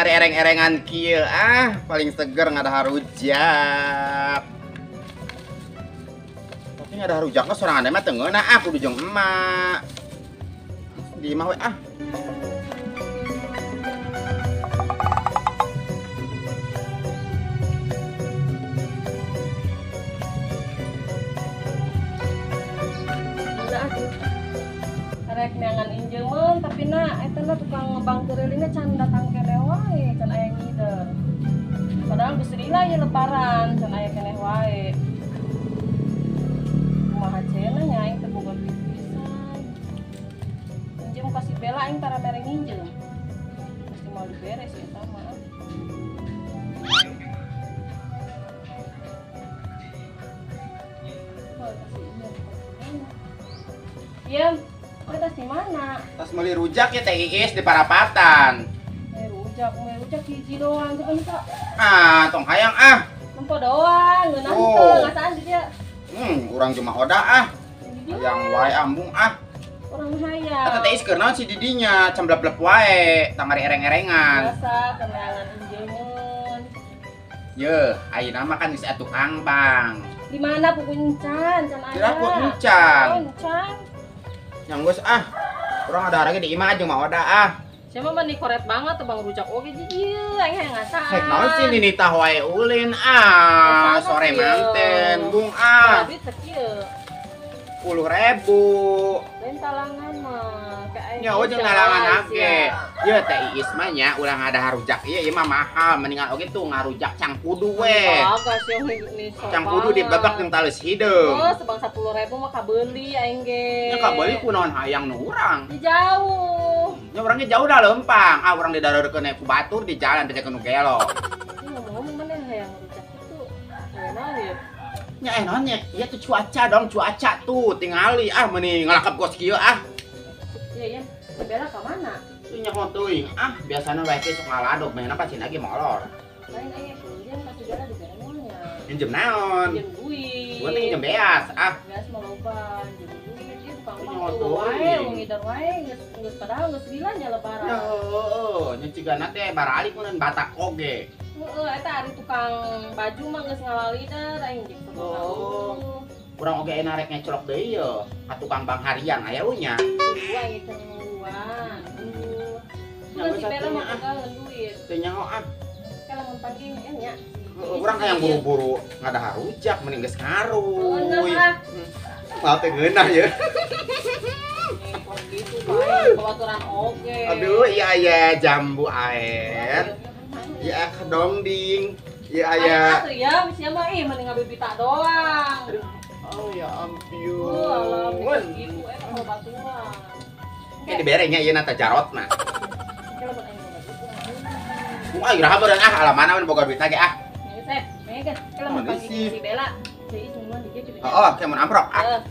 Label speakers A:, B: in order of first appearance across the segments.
A: Tangari ereng-erengan kieu ah, paling seger ngadahar rujak. Tapi ngadahar rujak mah sorangan mah teu ngeunah ah kudu jeung emak. Di imah we ah.
B: Rek neangan injemen tapi na eta na tukang ngebang kerilingna can datang keneh wae, can aya ngider. Padahal geus lila ieu lebaran, can aya keneh wae. Kumaha cenah nya aing teu boga duit pisan. Injem ka si Bella aing tara mere nginjem. Pasti mau diberes eta mah. Iya, tas di mana?
A: Tas meuli rujak ya Teh Iis di Parapatan.
B: Meuli rujak hiji doang tuh kan Kak.
A: Ah, tong hayang ah.
B: Nempo doang, ngeunah teu ngasaan di dia.
A: Urang cuma oda ah. Hayang wae ambung ah.
B: Urang hayang.
A: Eta Teh Iis keur naon si didinya, cemblep-blep wae, tangari ereng-erengan.
B: Biasa kenalan injeun.
A: Yeuh, ayeuna mah kan geus atuh tukang bang.
B: Di mana puku encan, can aya.
A: Kira puku encan.
B: Oh, encan.
A: Yang geus ah. Urang ada lagi di imah jeung mah oda ah.
B: Siapa mah koret banget tuh bang rujak oge ieu aing hayang ngasaan.
A: Rek naon sih ninitah wae ulin ah. Sore manten bung ah.
B: Duit sakieu.
A: 10.000.
B: Lain talangan mah ka aing.
A: Nya jeung talangan oge. Ieu Teh Iis mah nya ulah ngadahar rujak ieu ieu mah mahal mendingan oge tuh ngarujak cangkudu we. Cangkudu dibebek jeung taleus hideung.
B: Oh, sebang 10.000 mah kabeuli aing ge.
A: Nya kabeuli kunaon hayang nu urang.
B: Di jauh.
A: Nya urangnya jauh dah lempang. Ah urang didarorekeun ku batur di jalan teh nu gelo.
B: Ngomong-ngomong maneh hayang rujak itu. Aya naon ieu?
A: Nya naon nya? Ieu tuh cuaca dong, cuaca tuh tingali ah meuni ngalakep gos kieu ah.
B: Iya, iya. Si Bella ka mana?
A: Tuh nyaho teuing ah, biasana wae teh sok ngaladog meh napa cina ge molor.
B: Lain aing pinjem ka si Bella dibere moal nya.
A: Pinjem naon?
B: Pinjem duit.
A: Gua teh pinjem beas ah.
B: Beas mah loba, pinjem duit ieu tukang mah wae, ngider wae geus padahal geus lila nya lebaran.
A: Ya heueuh, nya cigana teh baralik mun Batak oge.
B: Heeh, eta ari tukang baju mah geus ngalalider aing jeung
A: oh. Urang oge enak rek ngecolok deui ye ka tukang bang harian aya nya.
B: Tunggu aing teh nungguan. Nya si Bella mah boga duit.
A: Teu nyaho ah.
B: Ke lamun pagi nya.
A: Urang hayang buru-buru ngadahar rujak mending geus ngaruy. Mau teh ngeunah ye.
B: Gitu bae, babaturan oge.
A: Aduh, iya aya jambu air. Iya kedongding. Iya aya.
B: Atuh ya, sia mah ih mending ngabibita doang.
A: Aduh. Oh ya ampun.
B: Alah, gitu eta babaturan.
A: Ini dibere nya ieu na teh jarotna. Ku ah iraha beureun ah alamana mun boga duit ge ah.
B: Geus eh, geus lamun panggil si Bella. Si nungguan di dieu.
A: Heeh, ke mun amprok ah.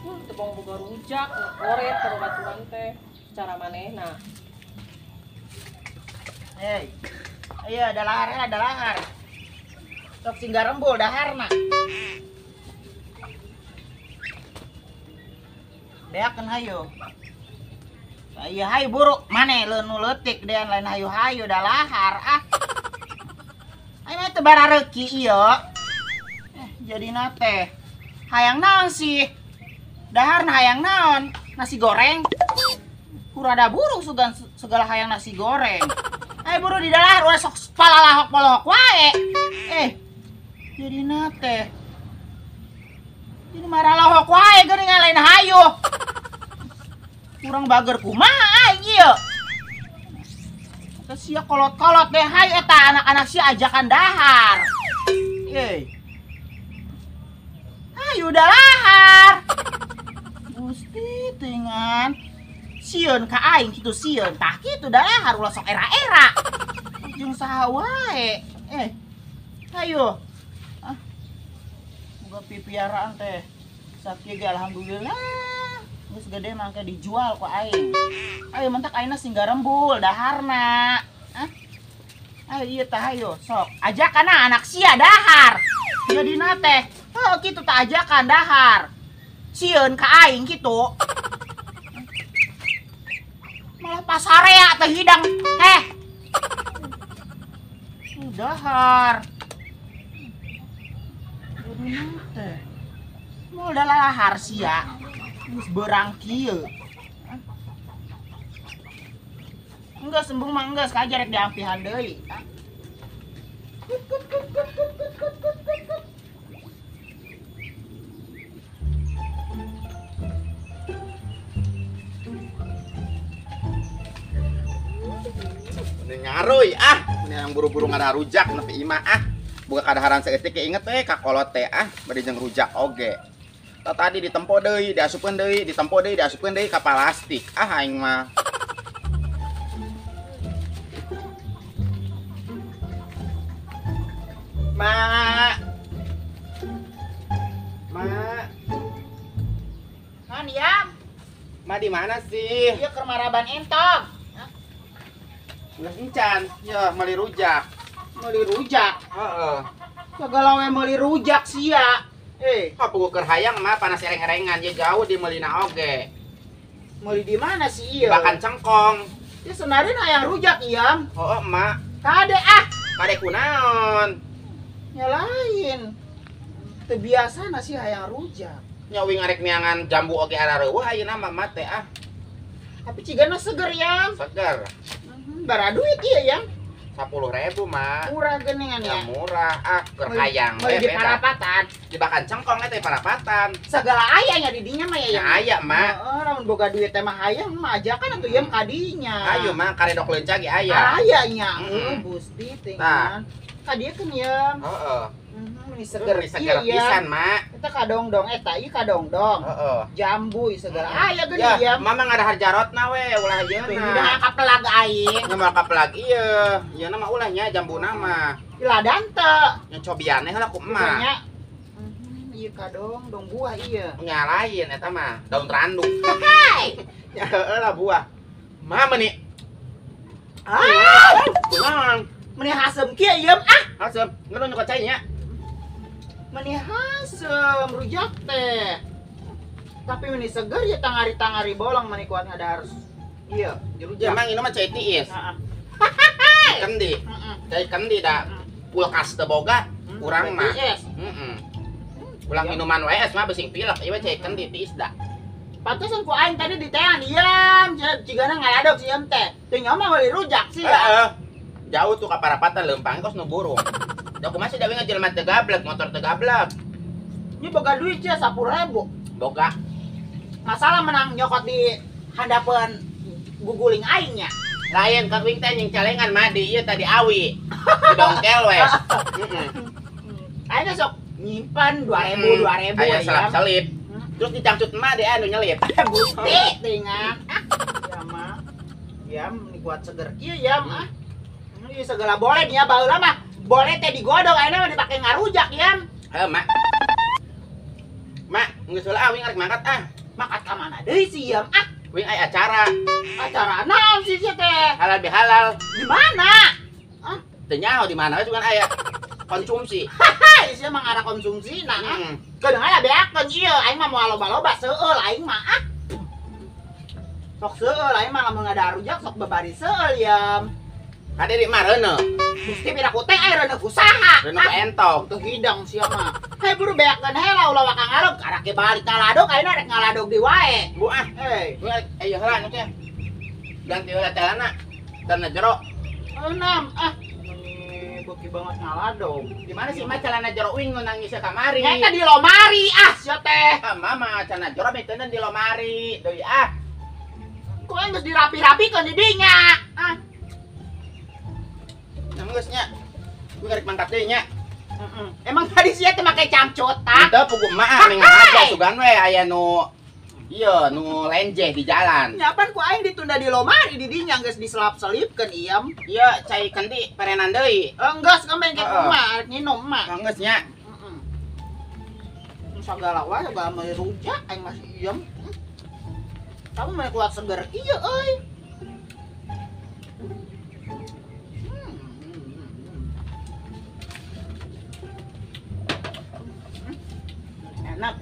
B: Teu boga rujak, koret ka babaturan teh secara manehna.
C: Hei, ayo dalahar, dalahar. Sok singga rembul daharna. Beakeun hayu. Ayo hayu buru, mane nu leutik dean lain hayu-hayu dalahar ah. Ayo mah teu barareuki ieu. Jadina teh hayang naon sih? Daharna hayang naon? Nasi goreng. Kurada burung sugan segala hayang nasi goreng. Ayo buru di dalahar ulah sok palalahok polohok wae. Jadina teh. Jadi maralahok wae geuning lain hayu. Kurang bager kumaha aing ieu. Eta sia kolot-kolot deh hayu eta anak-anak sia ajakan dahar. Hayu dalahar. Gusti teuingan. Sieun ka aing kitu sieun tah kitu dalahar ulah sok era-era. Jeung saha wae. Hayu. Ah. Boga pipiaraan teh. Sakieu ge alhamdulillah. Geus gede mangke dijual ku aing. Ayo mentak ayeuna singga rembul daharna. Ah. Ayo ieu tah hayu sok. Ajakan anak sia dahar. Jadina teh heuh kitu tah ajakan dahar. Sieun ka aing kitu. Malah pasarea teh hidang. Heh. Dahar. Teh. Mau lalahar sia. Geus beurang kieu. Enggak sembung mah enggeus kaja rek diampihan deui.
A: Ngaruy ah, ini yang buru-buru ngada rujak nepi imah ah. Buka kadaharan saeutik ge inget we ka kolot teh ah, bade jeung rujak oge. Tah tadi ditempo deui, diasupkeun deui, ditempo deui, diasupkeun deui ka plastik. Ah aing mah. Ma. Ma.
C: Naon ya?
A: Ma di mana sih?
C: Ieu keur maraban entog.
A: Geus encan, ya meuli rujak.
C: Meuli rujak?
A: Heeh.
C: Sagala we meuli rujak sia.
A: Eh, puguh keur hayang mah panas ereng-erengan ya jauh di meulina oge.
C: Meuli di mana sih ieu?
A: Bakan cengkong.
C: Ya senarin hayang rujak ieu.
A: Heeh, Mak.
C: Kade ah.
A: Kade kunaon?
C: Ya lain. Teu biasa sih hayang rujak.
A: Nya uing arek miangan jambu oge arareuweuh ayeuna mah mah teh ah.
C: Tapi cigana seger ya.
A: Seger.
C: Bara duit iya ya.
A: 10.000 mah.
C: Murah geningan ya.
A: Murah ah keur hayang
C: we di parapatan.
A: Dibakan cengkong eta parapatan.
C: Segala aya nya di dinya mah ya.
A: Aya mah.
C: Heeh, lamun boga duit teh mah hayang mah ajakan atuh ieu ka dinya.
A: Ayo mah karedok leunca ge aya.
C: Aya nya. Heeh, Gusti teh. Tah. Ka dieu keun ieu.
A: Heeh.
C: Ini seger,
A: seger pisan, Mak.
C: Eta kadongdong eta ieu kadongdong.
A: Heeh.
C: Jambu segala aya geuning
A: ya. Mama ngadahar jarotna we ulah yeuna.
C: Udah kapelag aing.
A: Nya moal kapelag ieu. Ieuna mah ulah nya jambuna mah.
C: Ladan teu.
A: Nya cobian heula ku emak.
C: Nya. Ieu kadongdong buah ieu.
A: Nya lain eta mah, daun teranduk.
C: Hai.
A: Nya heueuh lah buah. Ma meuni.
C: Ah,
A: kunaon?
C: Meuni hasem kieu ieu ah.
A: Hasem, ngeuneuh nyokot cai nya.
C: Meni hasem rujak teh. Tapi meni seger ya tangari-tangari bolong meni kuat ngadahar. Iya,
A: rujak. Emang ini mah cai tiis.
C: Heeh.
A: Kendi. Cai kendi da kulkas teu boga urang mah. Heeh. Ulang minuman wae es mah besing pilek ieu cai kendi tiis da.
C: Pantesan ku aing tadi ditean ieu, cigana ngaladog si ieu teh. Teu nyaho mah meuli rujak sih ya.
A: Heeh. Jauh tuh ka parapatan leumpang kos nu burung. Da kumaha sih dawe ngajelma teu gablek, motor teu gablek.
C: Ini boga duit ya 10.000.
A: Boga.
C: Masalah menang nyokot di handapeun guguling aing nya.
A: Lain ka wing teh nying celengan mah di ieu tadi awi. Di dongkel we. Heeh.
C: Aing sok nyimpan 2.000 2.000
A: aya selap-selip. Terus dicangcut mah deh anu nyelip.
C: Gusti teuingan. Ah, ya mah. Ya meni kuat seger kieu ya mah. Ieu segala boleh nya baheula mah. Boleh teh digodok ayeuna mah dipake ngarujak ya.
A: Heuh, Mak. Mak, geus heula ah wing arek mangkat ah.
C: Mangkat ka mana deui sih ya ah?
A: Wing aya acara.
C: Acara naon sih sia teh?
A: Halal bihalal.
C: Di mana?
A: Ah, teu nyaho di mana we sugan aya konsumsi.
C: Haha, sia mah ngara konsumsi nah. Kedeung aya beakeun ieu aing mah moal loba-loba seueul aing mah ah. Sok seueul aing mah lamun ngadahar rujak sok babari seueul ya.
A: Kade di mah reuneuh.
C: Gusti pira ku teh aya reuneuh ku saha?
A: Reuneuh ku entog.
C: Teu hidang sia mah. Hei buru beakeun heula ulah waka ngalog karake balik ngaladog ayeuna rek ngaladog deui wae.
A: Bu ah.
C: Hei.
A: Ayo heula nu teh. Ganti heula celana. Celana jero.
C: Enam ah. Ini beuki banget ngaladog.
A: Di mana sih mah celana jero uing nu nangis kamari?
C: Eta di lomari ah sia teh.
A: Ah mama celana jero mah di lomari deui ah.
C: Ku aing geus dirapi-rapikeun di dinya. Ah.
A: Geus nya. Gue karek mangkat deui nya.
C: Emang tadi sia teh make cangcut tah?
A: Teu puguh mah ah meh ngahaja sugan we aya nu ieu nu lenjeh di jalan.
C: Nyapan ku aing ditunda di lomari di dinya geus diselap-selipkeun ieu.
A: Ieu cai kendi perenan deui.
C: Enggeus kembeng ke kumaha arek nginum mah.
A: Enggeus nya.
C: Heeh. Sagala wae sagala meuli rujak aing masih ieu. Kamu mah kuat seger kieu euy. Enak.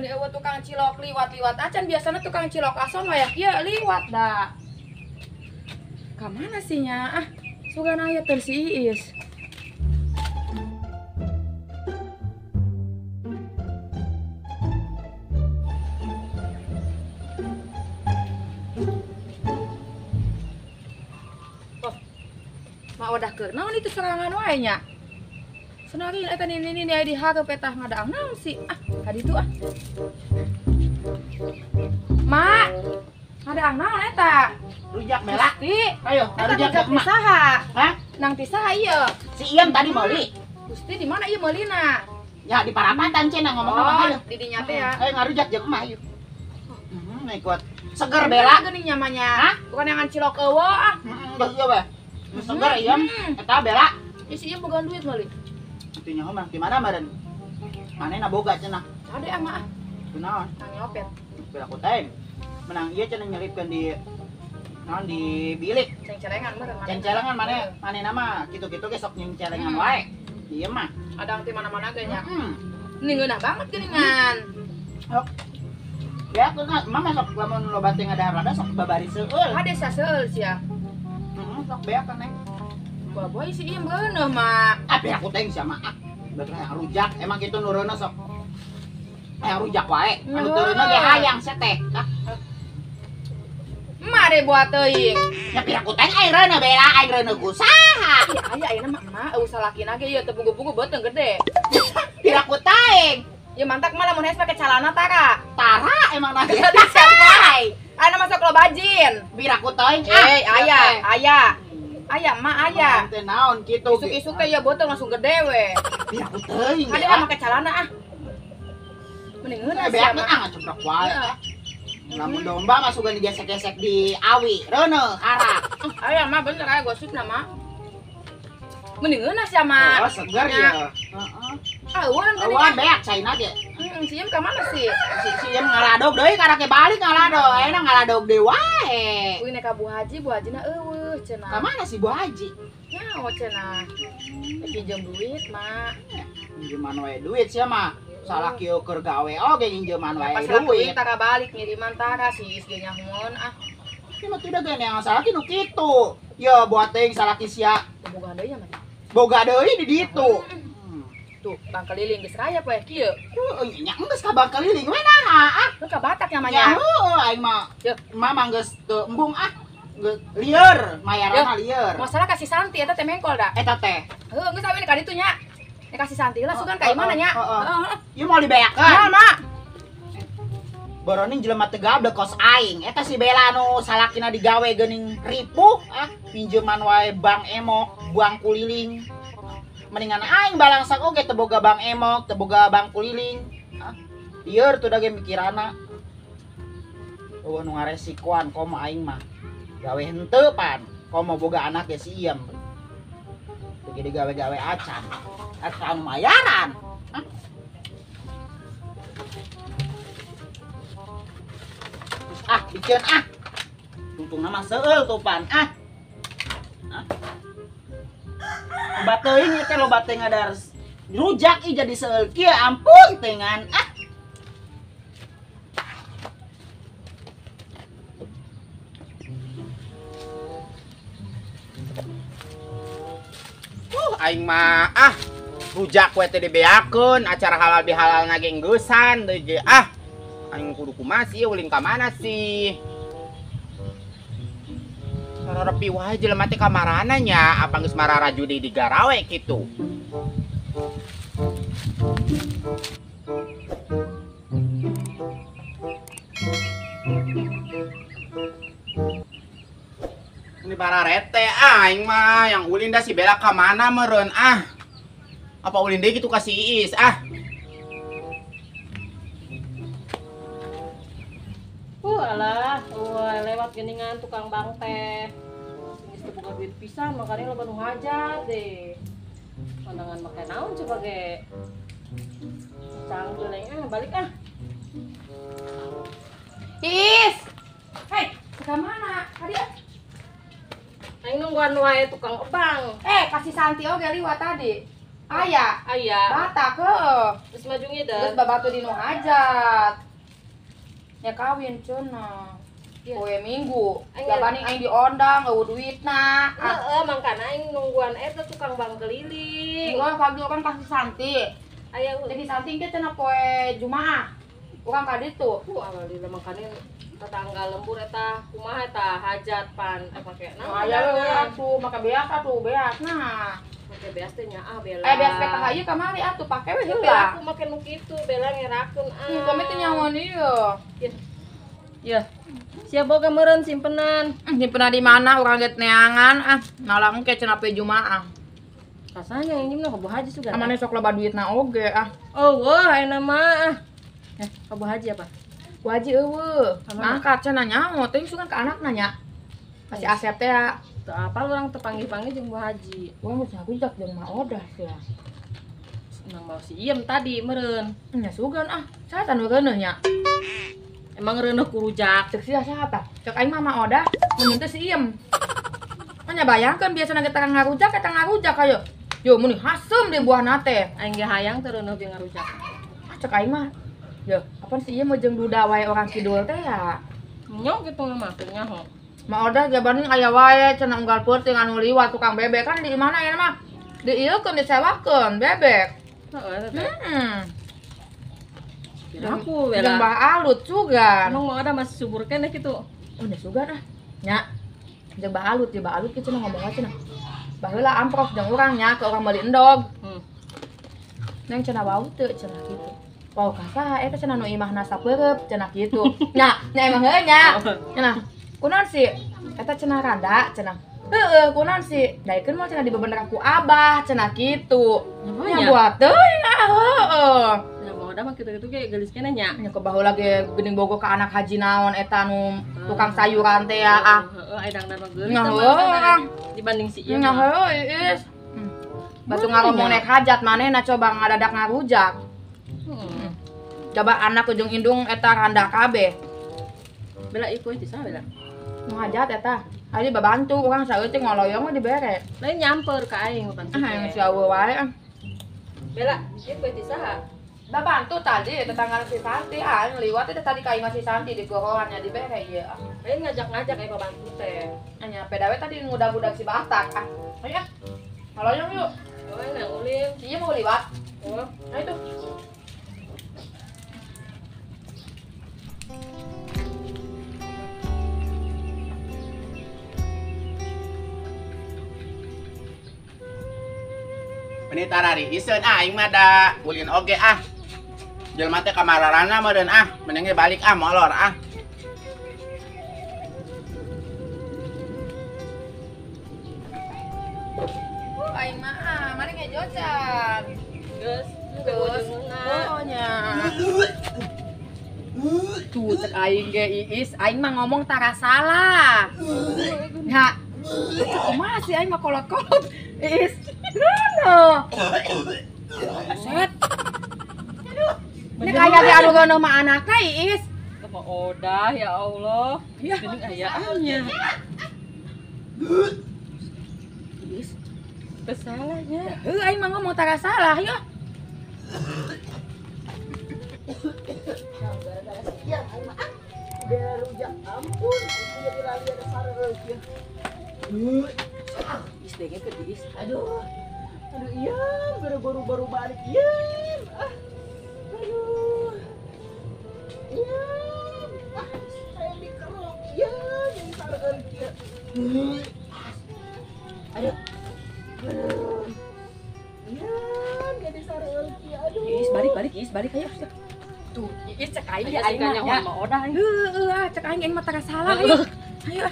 B: Meni eueuh tukang cilok liwat-liwat acan biasana tukang cilok ason wayah kieu liwat da. Ka mana sih nya? Ah, sugan aya teu si Iis. Oh, mak wadah keur naon itu serangan wae nya? Senari eta nini nini di hareup eta ngadaang naon sih? Ah, ka ditu ah. Mak, ngadaang naon eta?
C: Rujak Bella.
B: Gusti.
C: Ayo, rujak
B: ti saha?
C: Hah?
B: Nang ti saha ieu?
C: Si Iyem tadi meuli.
B: Gusti di mana ieu meulina?
C: Ya di parapatan cenah ngomong-ngomong ayo.
B: Di dinya teh ya.
C: Ayo ngarujak jeung emak ayo. Heeh, ikut. Seger Bella
B: geuning nyamanya. Hah? Bukan yang cilok eueuh ah.
C: Heeh, geus ieu we. Seger Iyem, eta Bella.
B: Ih, si Iyem boga duit meuli.
C: Itu nyaho mah di mana meureun? Manehna boga cenah.
B: Kade ah mah.
C: Kunaon?
B: Nang nyopet.
C: Bela ku teh. Menang ieu cenah nyelipkeun di naon di bilik.
B: Cengcelengan meureun manehna.
C: Cengcelengan maneh, manehna mah kitu-kitu ge sok nyengcelengan wae. Ieu mah.
B: Adang ti mana-mana ge nya. Ini ngeunah banget geuningan.
C: Sok. Ya kunaon, mama sok lamun loba teh ngadahar lada sok babari seueul.
B: Hade saseueul sia.
C: Heeh, sok beak kan neng.
B: Baboy si Iyem beuneuh mak.
C: Ah, aku teh sia mah. Betul hayang rujak, emang kitu nureuna sok. Hayang rujak wae. Anu teureuna ge hayang sia teh. Ah.
B: Emak deh buat teuing.
C: Ya piraku teh aing reuneuh Bella, aing reuneuh ku saha?
B: Iya, aya ayeuna mah emak eueuh salakina ge ieu teu pugu-pugu beuteung gede.
C: Piraku teh.
B: Ya mantak mah lamun hees pake calana tara.
C: Tara emang na.
B: Jadi siapa? Ayeuna masuk lo bajin.
C: Piraku teuing.
B: Eh, aya, aya. Aya emak aya.
C: Teh naon kitu.
B: Isuk-isuk teh ya beuteung langsung gede we.
C: Piraku teuing.
B: Kade mah make calana ah. Mending ngeunah
C: sia mah. Ah ngacobrok wae. Lamun domba mah sugan digesek-gesek di awi, reuneuh karak.
B: Aya mah bener aya gosipna mah. Mending ngeunah sia mah.
C: Oh, seger ya. Heeh.
B: Ah, eueuhan geuning.
C: Eueuhan beak caina ge.
B: Heeh, si Iyem ka mana sih?
C: Si Iyem ngaladog deui karake balik ngaladog. Ayeuna ngaladog deui wae.
B: Kuy ka Bu Haji, Bu Hajina eueuh cenah.
C: Ka mana si Bu Haji?
B: Nyaho cenah. Pinjem duit, Mak.
C: Pinjeman wae duit sia mah. Salah kieu keur gawe oge nginjeman wae duit.
B: Tara balik ngiriman tara si Is ge nyahoeun ah.
C: Ieu mah tidak ge yang salaki nu kitu. Ye buat teuing salaki sia.
B: Boga deui nya mah.
C: Boga deui di ditu.
B: Tuh, bang keliling geus raya poe kieu.
C: Heuh, nya geus ka bang keliling we naha ah.
B: Lu ka Batak nya mah
C: nya. Heuh, aing mah. Mama geus teu embung ah. Geus lieur, mayarana lieur.
B: Masalah kasih Santi eta teh mengkol da.
C: Eta teh.
B: Heuh, geus aweun ka ditu nya. Kasih Santi lah sugan ka imah nya.
C: Heeh. Ieu mau dibeakeun.
B: Moal, Mak.
C: Boroning jelema teu gablek kos aing. Eta si Bella nu salakina digawe geuning ripuh ah, pinjeman wae bank emok, buang kuliling. Mendingan aing balangsak oge teu boga bank emok, teu boga bank kuliling. Ah, lieur tuh da ge mikirana. Eueuh nu ngaresikoan komo aing mah. Gawe henteu pan, komo boga anak ge si Iyem. Teu ge digawe-gawe acan. Eta anu mayaran. Hah? Ah, bikin ah. Tungtungna mah seueul tuh pan ah. Hah? Loba teuing ieu teh loba teh ngadar rujak ih jadi seueul kieu ampun teuingan ah.
A: Aing mah ah rujak we teh dibeakeun acara halal bihalal na ge engeusan deui ge ah. Aing kudu kumaha sih ulin ka mana sih? Sarerepi wae jelema teh kamarana nya apa geus mararaju deui digarawe kitu. Ini bararete aing mah yang ulin dah si Bella ka mana meureun ah. Apa ulin deui kitu ka si Iis ah.
B: Alah, lewat geningan tukang bang teh. Geus teu boga duit pisan makanya loba nu hajat deh. Pandangan make naon coba ge. Canggul ah, balik ah. Iis. Hei, ke mana? Tadi ah. Aing nungguan wae tukang ebang. Eh, kasih Santi oge liwat tadi.
D: Aya.
B: Aya.
D: Batak heueuh.
B: Geus maju ngider.
D: Geus babatu di nu hajat. Ya kawin cenah. Poe Minggu. Gabaning aing diondang eueuh duitna.
B: Heeh, mangkana aing nungguan eta tukang bang keliling.
D: Wah, pagi urang ka si Santi.
B: Aya
D: jadi Santi ge cenah poe Jumaah. Urang ka ditu.
B: Alhamdulillah mangkana tetangga lembur eta kumaha eta hajat pan pake naon.
D: Aya we atuh make beas atuh beas nah.
B: Make beas teh nyaah bela.
D: Beas teh ka ieu kamari atuh pake we heula.
B: Bela aku make nu kitu bela ngerakeun ah.
D: Kami teh nyawan ieu.
B: Ya. Siap boga meureun simpenan.
D: Simpenan di mana urang ge neangan ah. Malah engke cenah pe Jumaah.
B: Rasanya ini mah ka Bu Haji sugan.
D: Amane sok loba duitna oge ah.
B: Oh, wah ayeuna mah ah. Ka Bu Haji apa?
D: Bu Haji eueuh. Mangkat cenah nyaho teuing sugan ka anakna nya. Ka si Asep teh ya.
B: Teu apal urang teu panggih-panggih jeung Bu Haji.
D: Urang geus ngajak jeung Ma Odah sia.
B: Nang mau si Iem tadi meureun.
D: Nya sugan ah. Saha tah nu reuneuh nya?
B: Emang reuneuh ku rujak.
D: Cek sia saha tah? Cek aing mah Ma Odah, mun teh si Iem. Nya bayangkeun biasana ge teh ngarujak eta ngarujak ayo. Yo muni haseum di buahna teh.
B: Aing ge hayang teu reuneuh ge ngarujak.
D: Ah cek aing mah. Yo, apaan si Iem jeung duda wae orang kidul teh ya?
B: Nyong kitu mah teu nyaho.
D: Ma Odah jabaning aya wae cenah unggal peuting anu liwat tukang bebek kan di mana ya mah? Diieukeun disewakeun bebek.
B: Heeh eta teh.
D: Heeh.
B: Aku bela.
D: Jeung Bah Alut sugan.
B: Emang Ma Odah masih subur keneh kitu.
D: Oh, nya sugan ah. Nya. Jeung Bah Alut, jeung Bah Alut kieu cenah ngomong cenah. Baheula amprok jeung urang nya ke urang meuli endog. Neng cenah wau teu cenah kitu. Wau ka saha eta cenah nu imahna sapeureub cenah kitu. Nya, nya emang heuh nya. Cenah. Kunaon sih? Eta cenah randa cenah. Heueuh, kunaon sih? Daekeun moal cenah dibebener ku abah cenah kitu. Nya buat teuing ah heueuh.
B: Nya Ma Odah mah kitu-kitu ge geulis keneh nya.
D: Nya baheula ge geuning bogo ka anak haji naon eta nu tukang sayuran teh ya ah.
B: Heeh, aya dangdan mah geulis.
D: Nya heueuh.
B: Dibanding si ieu.
D: Nya heueuh Iis. Batu ngaromong naik hajat manehna coba ngadadak ngarujak. Coba anak ujung indung eta randa kabeh.
B: Bela ieu kueh teh saha bela?
D: Nu hajat eta. Ayo babantu urang saeutik ngoloyong mah dibere.
B: Lain nyamper ka aing bukan
D: Ah yang si eueuh wae ah.
B: Bela, ieu kueh teh saha?
D: Babantu tadi tetangga si Santi ah aing liwat teh tadi ka imah si Santi di gorohannya dibere ieu ah.
B: Lain ngajak-ngajak aya babantu teh.
D: Nya pedawe tadi ngudag-udag si Batak ah. Ayo ah. Ngoloyong yuk.
B: Oh, nang ulin.
D: Ieu mau liwat.
B: Oh,
D: nah itu.
A: Ini tarari iseun ah aing mah da ulin oge ah. Jelema teh kamararana meureun ah, mending ge balik ah molor ah.
D: Aing mah ah, mari ngejocan.
B: Geus, geus.
D: Oh nya. Tuh cek aing ge Iis, aing mah ngomong tara salah. Nya. Kumaha sih aing mah kolot-kolot. Iis. Rono. Set. Aduh. Ini kayak ge anu rono mah anakna Iis.
B: Ma Odah ya Allah.
D: Ya.
B: Geuning ayaannya.
D: Iis.
B: Pesalahnya.
D: Heuh aing mah ngomong tara salah ya.
C: Gara-gara siang aing mah ah. Udah rujak ampun, jadi lali ada sareuh ieu.
B: Is denge ke diis.
C: Aduh. Aduh iya, baru balik iya. Ah. Aduh. Iya. Ah, saya dikerok. Iya, yang sareuh ieu. Aduh. Aduh. Iya, jadi sareuh ieu. Aduh.
B: Is balik Is balik ayo.
D: Tuh, Is cek aing
B: ya aing mah Ma Odah.
D: Heueuh, ah cek aing aing mah tara salah ayo. Ayo.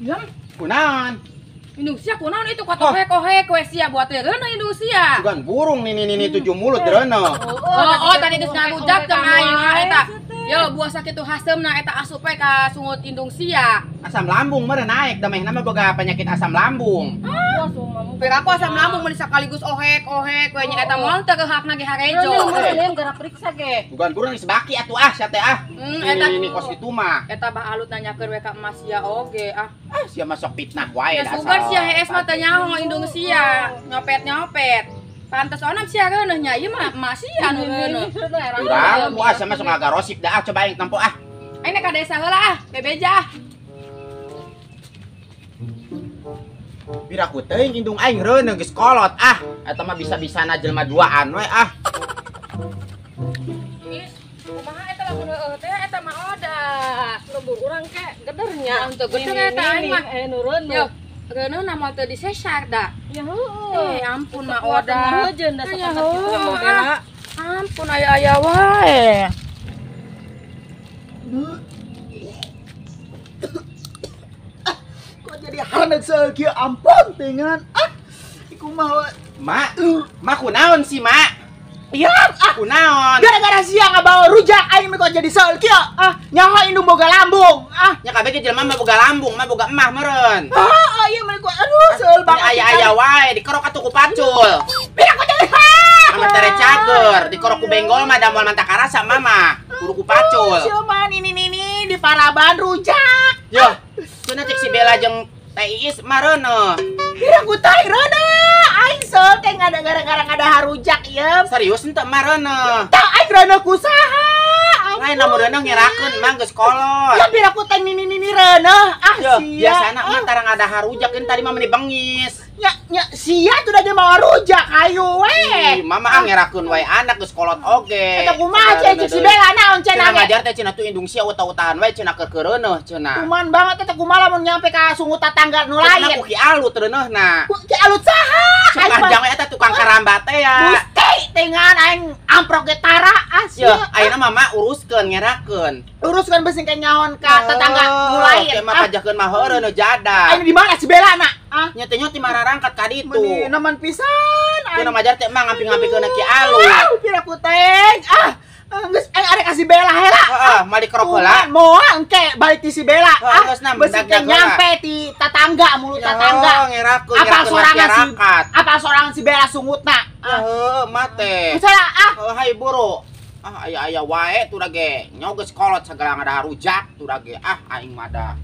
D: Jam
A: Kunaon?
D: Indonesia kunaon itu kotohek-kohek we sia buat teh reuneuh Indonesia.
A: Bukan burung nih nih tujuh mulut reuneuh.
D: Oh, tadi geus ngarujak jeung aing eta. Yo buah sakitu haseumna eta asup we ka sungut indung sia.
A: Asam lambung meureun naik da mehna mah boga penyakit asam lambung.
B: Ah,
D: Pira aku asam lambung mun sekaligus ohek-ohek we nya eta moal teu hakna ge harejo.
B: Heureun gara periksa ge.
A: Bukan kurang geus baki atuh ah sia teh ah.
D: Eta
A: ini kos kitu mah.
D: Eta bah alut nanyakeun we ka emas sia oge ah.
A: Ah sia masuk fitnah wae
D: dasar. Sugan sia hees mah teh nyaho indung sia, nyopet-nyopet. Pantes onam sia reuneuh nya ieu mah emas sia nu reuneuh.
A: Urang puas sama sok ngagarosip dah ah coba aing tempo ah.
D: Aing ka desa heula ah, bebeja ah.
A: Piraku teuing indung aing reuneuh geus kolot ah. Eta mah bisa-bisana jelema duaan we ah.
D: Is, kumaha eta lamun heueuh teh eta mah oda.
B: Lembur urang ke gedernya.
D: Teu geder eta aing mah.
B: Nu reuneuh.
D: Reuneuh na moal teu disesar da.
B: Ya heueuh.
D: Ampun mah oda.
B: Heujeun da sok kitu mah bela.
D: Ampun aya-aya wae.
C: Kok jadi harnet sekieu ampun dengan ah kumaha
A: mak mak kunaon sih mak
C: iya ah
A: kunaon
C: gara-gara sia ngabawa rujak aing mah kok jadi sekieu ah nyaho indung boga lambung ah
A: nya kabeh ge jelema mah boga lambung mah boga emah meureun
C: ah iya mah kok aduh seul banget
A: aya-aya wae dikerok atuh ku pacul
C: biar aku jadi
A: sama tere cager dikerok ku benggol mah da moal manta karasa mama kudu ku pacul
C: cuman ini di paraban rujak
A: yo cenah cek si Bella jeung Teh Iis mah reuneuh
C: kira ku teh reuneuh aing seul teh ngada gara-gara ngada rujak ieu
A: serius henteu mah reuneuh
C: tah aing reuneuh ku saha
A: lain lamun reuneuh ngerakeun mah geus kolot
C: ya pira ku teh nini reuneuh ah sia
A: biasana mah tara ngada rujak kan tadi mah meni bengis
C: nya nya sia tuh da mawa rujak hayu we
A: mama ah ngerakeun wae anak geus kolot oge
C: eta kumaha cek si Bella naon cenah
A: cenah ngajar teh cenah tuh indung sia utah-utahan wae cenah keur reuneuh cenah
C: kuman banget eta kumaha lamun nyampe ka sungut tatangga nu lain
A: cenah ku Ki Alut reuneuhna
C: ku Ki Alut saha
A: panjang eta tukang karamba teh ya
C: Gusti tengan aing amprok ge tara ah sia
A: ayeuna mama uruskeun ngerakeun
C: uruskeun beusi ke nyaon ka tetangga nu lain
A: mah pajakeun mah heureun jada
C: ayeuna di mana si Bella na
A: ah nya teh nya ti mararangkat ka ditu
C: meuni nemen pisan
A: aing majar teh mah ngamping-ngampingkeun Ki Alut
C: pira ku teh ah geus aing arek ka si Bella heula
A: heeh mah dikerok heula
C: moal engke balik ti si Bella ah beusi ke nyampe ti tatangga mulut tatangga
A: ngerakeun
C: apa sorangan si Bella sungutna
A: heuh mah teh
C: misalnya ah
A: heuh hai buru ah aya-aya wae tuh ge nyaho geus kolot sagala ngada rujak tuh ge ah aing mah da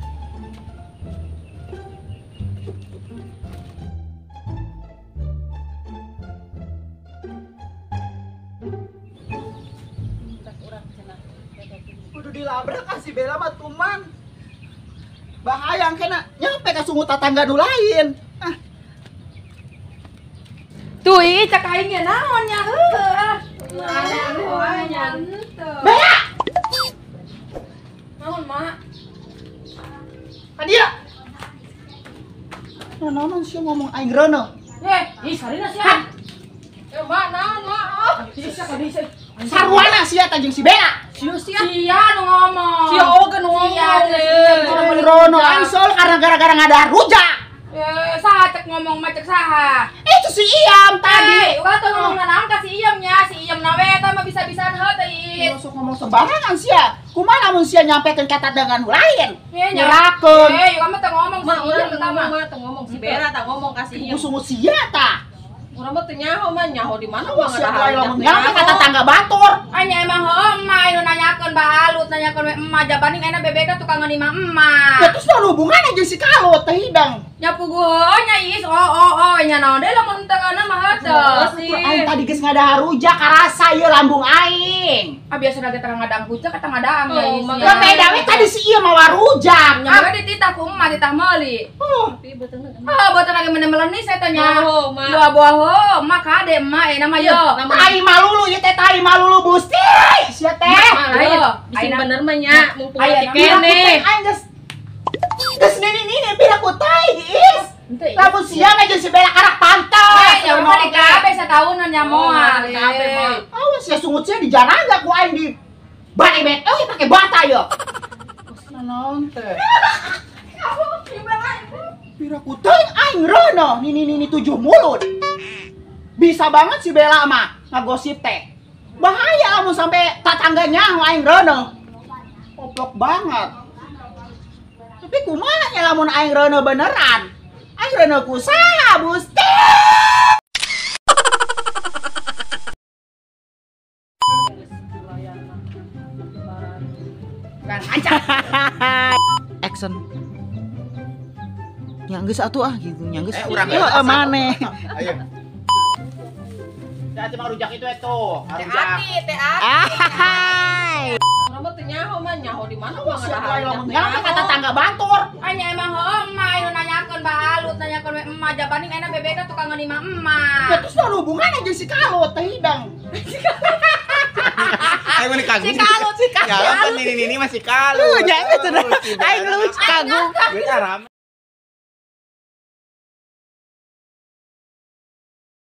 C: kudu dilabrak ah si Bella mah tuman bahaya kena nyampe ka sungut tatangga nu lain ah
D: tuh ih cek aing nya naon nya heuh ah
C: Bella!
D: Naon, Mak?
C: Kadia! Naon sih ngomong aing reuneuh?
D: Ih sarina sia. Mak, naon, Mak? Oh, sia ka dieu.
C: Sarwana sia teh jeung si Bella.
D: Sia sia nu ngomong.
B: Sia oge nu ngomong.
C: Sia reuneuh aing soal karena gara-gara ngada rujak.
D: Saha cek ngomong mah cek saha?
C: Itu si Iam tadi.
D: Urang teh ngomong naon ka si Iam nya, si Iam na we eta mah bisa-bisaan heuh teh Is.
C: Sok ngomong sembarangan sia. Kumaha lamun sia nyampekeun ka tetangga nu lain? Nyerakeun.
D: Urang mah teu ngomong si Iam eta mah.
B: Teu ngomong si Bella tah ngomong ka si Iam.
C: Sungut sia tah.
B: Urang mah teu nyaho mah nyaho di mana mah
C: ngada lamun nyampe ka tetangga batur.
D: Anya emang heuh emak anu nanyakeun bahalut, nanyakeun we emak jabaning ayeuna bebek tukang ngeuni mah emak.
C: Ya terus naon hubunganna jeung si Kalut teh hidang?
D: Nya puguh heuh nya Is oh nya naon deui lamun teu ngeunah mah heuh.
C: Aing tadi geus ngadahar rujak karasa ieu lambung aing.
D: Ah biasana ge teh ngadang rujak eta ngadang ya Is.
C: Ya beda we tadi si ieu mawa rujak.
D: Nya we dititah ku emak ditah meuli.
B: Tapi beuteungna.
D: Heuh beuteungna ge meni melenis eta nya.
B: Buah-buah
D: heuh emak kade emak ayeuna mah yo.
C: Tai malulu ieu teh tai malulu Gusti. Sia teh.
B: Bisi bener mah nya mumpung leutik keneh.
C: Aing geus geus nini-nini pira ku tai Is. Lamun sia mah jeung si Bella karak pantas.
D: Nya urang mah dikabe sataunan nya moal.
B: Dikabe moal.
C: Awas sia sungut sia dijarangga ku aing di bane bet euy pake bata yo. Naon teh? Pira ku teuing aing reuneuh nini-nini tujuh mulut. Bisa banget si Bella mah ngagosip teh. Bahaya lamun sampai tetangga nyaho aing reuneuh. Goblok banget. Tapi kumaha nya lamun aing reuneuh beneran? Aing reuneuh ku saha Gusti?
B: Lebaran.
C: Kan aja. Action. Nya geus atuh ah gitu nya geus.
A: Urang
C: Heeh maneh.
A: Ayo. Teh mah rujak itu eto.
B: Teh
A: Rujak.
B: Ati, teh Ati.
C: Hai.
B: Urang mah teu nyaho mah nyaho di mana mah ngadahar.
C: Nyaho kata tangga Bantur.
D: Anya emang heuh emak anu nanyakeun bahalut, nanyakeun we emak jabaning enak bebek tukang ngeuni mah emak.
C: Ya terus ada hubungan aja si Kalut teh hidang.
A: Ayo ini kagum.
D: Si Kalut, si Kalut.
A: Ya, kan ini masih Kalut.
C: Lu nya geus aing lucu kagum.
A: Geus rame.